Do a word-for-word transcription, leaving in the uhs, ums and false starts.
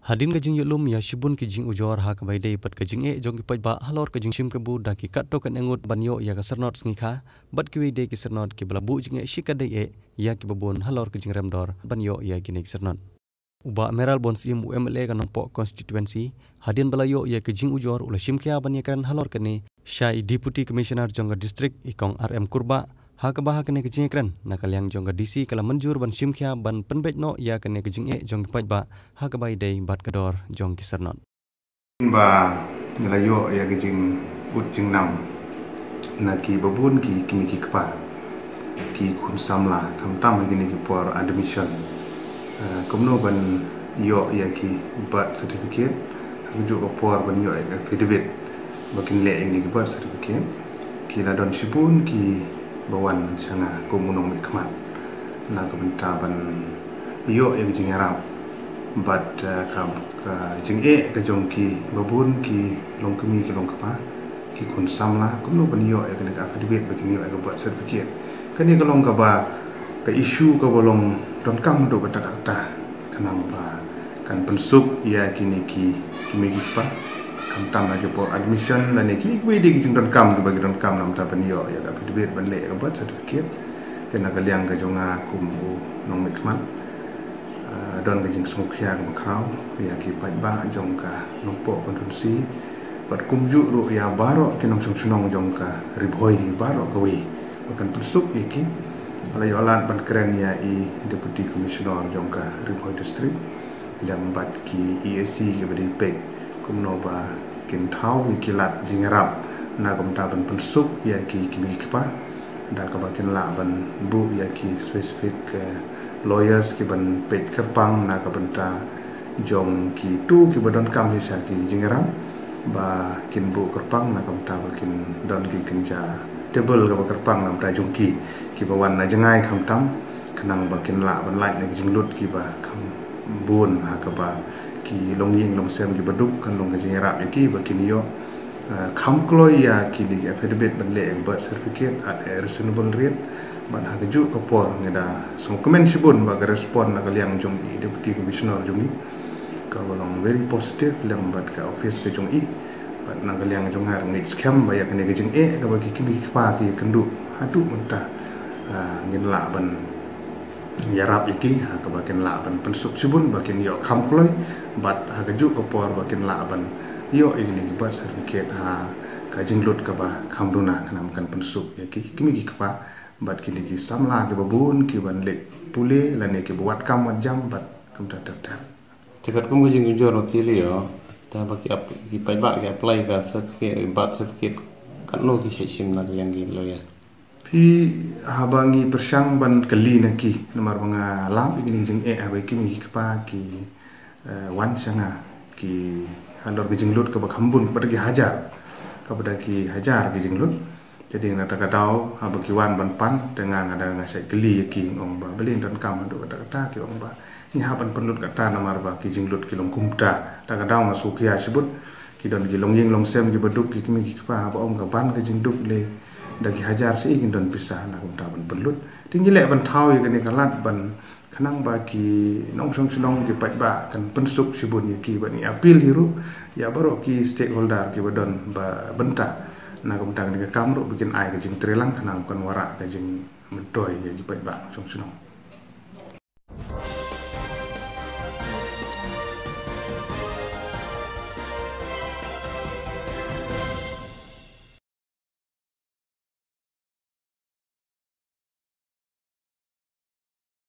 Hadien ka jingïalum ïa shibun ki jingujor ha kaba ïadei bad ka jingeh jong ki paidbah halor ka jingshim kabu da ki katto katne ngut ban ïoh ïa ka syrnod sngikha bad kiwei de ki syrnod kiba la buh jingeh shikatdei eh ïa kiba bun halor ka jingrem dor ban ïoh ïa kine ki syrnod. U Bah Mayralborn Syiem, u M L A ka Nongpoh Constituency, hadien ba la ïoh ïa ka jingujor u la shimkhia ban ïakren halor kane sha i Deputy Commissioner jong ka district, i Kong R M Kurbah, ha kaba ha kane ka jingïakren na ka liang jong ka D C ka la mynjur ban shimkhia ban pynbeit noh ïa kane ka jingeh jong ki paidbah ha kaba ïadei bad ka dor jong ki syrnod. Ba ngi la ïoh ïa ka jingud jingnam na kiba bun ki kmie ki kpa, ki khun samla, khamtam ha kine ki por admission. Eh, kumno ban ïoh ïa ki birth certificate, ha kajuh ka por ban ïoh ïa ka affidavit ba kin leh ïa kine ki birth certificate. Ki la don shibun kiba wan sha nga kum u nongmihkhmat na ka bynta ban ïoh ïa ka jingïarap. Bad, eh, ka, ka jingeh ka jong kiba bun ki longkmie ki longkpa, ki khun samla, kumno ban ïoh ïa kane ka affidavit ba kin ïoh ïa ka birth certificate. Kane ka long kaba, ka issue kaba long donkam haduh katta katta, khnang ba kan pynsuk ïa kine ki kmie ki kpa, khamtam ha ki por admission lane kiwei de ki jingdonkam kiba ki donkam namar ban ïoh ïa ka affidavit ban leh ïa ka birth certificate. Te na ka liang ka jong nga kum u nongmihkhmat, ah, don ka jingsngewkhia kaba khraw ïa ki paidbah jong ka Nongpoh Constituency bad kumjuh ruh ïa baroh ki nongshong shnong jong ka Ri Bhoi baroh kawei ba kan pynsuk ïa ki. La ïoh lad ban kren ïa i Deputy Commissioner jong ka Ri Bhoi District lem bad ki E A C kiba dei peit kumno ba kin thaw ïa ki lad jingïarap na ka bynta ban pynsuk ïa ki kmie ki kpa da kaba kin lah ban buh ïa ki specific, eh, lawyers ki ban peit kyrpang na ka bynta jong kito kiba donkam shisha ki jingïarap ba kin buh kyrpang na ka bynta ba kin don ki kynja table kaba kyrpang na ka bynta jong ki kiba wan na jngai khamtam, khnang ba kin lah ban lait na ki jinglut kiba kham bun ha kaba ki longïing longsem kiba duk kan long ka jingïarap ïa ki ba kin ïoh, eh, kham kloi ïa kine ki affidavit ban leh birth certificate at a reasonable rate. Bad ha kajuh ka por ngi da sngewkmen shibun ba ka respond na ka liang jong i Deputy Commissioner jong ngi kaba long very positive lem bad ka office ka jong i. Bad na ka liang jong nga ruh ngi skhem ba ïa kane ka jingeh kaba ki kmie ki kpa ki ïakynduh haduh mynta, ah, ngin lah ban ïarap ïa ki ha kaba kin lah ban pynsuk shibun ba kin ïoh kham kloi bad ha kajuh ka por ba kin lah ban ïoh ïa kine ki birth certificate ha ka jinglut kaba kham duna, khnang kan pynsuk ïa ki kmie ki kpa bad kine ki samla kiba bun ki ban leit pule lane kiba wad kam wad jam bad kumta ter ter. Te katkum ka jingujor ba phi la ïoh, te ba ki ap-, ki paidbah ki apply ka certificate, birth certificate, katno ki shait shim na ka liang ki lawyer? Phi, haba ngi pyrshang ban kylli na ki, namar ba nga lap ïa kine ki jingeh haba ki kmie ki kpa ki, eh, wan sha nga, ki halor ki jinglut kaba kham bun, kaba da ki hajar, kaba da ki hajar ki jinglut. Te dei na kata ka daw haba ki wan ban pan, te nga, nga da nga shait kylli ïa ki, ong ba balei donkam haduh katta katta, ki ong ba ngi hap ban pynlut katta namar ba ki jinglut ki long kumta. Kata ka daw nga sngewkhia shibun. Ki don ki longïing longsem kiba duk, ki kmie ki kpa, haba ong ka ban ka jingduk lei da ki hajar, shaei kin don pisa na kumta ban pynlut. Te ngi leh ban thaw ïa kane ka lad ban khnang ba ki nongshong shnong ki paidbah kan pynsuk shibun ïa ki. Bad ngi appeal hi ruh ïa baroh ki stakeholder kiba don ba bynta na ka bynta kane ka kam ruh ba kin ai ka jingtreilang khnang kan wanrah ka jingmyntoi ïa ki paidbah nongshong shnong.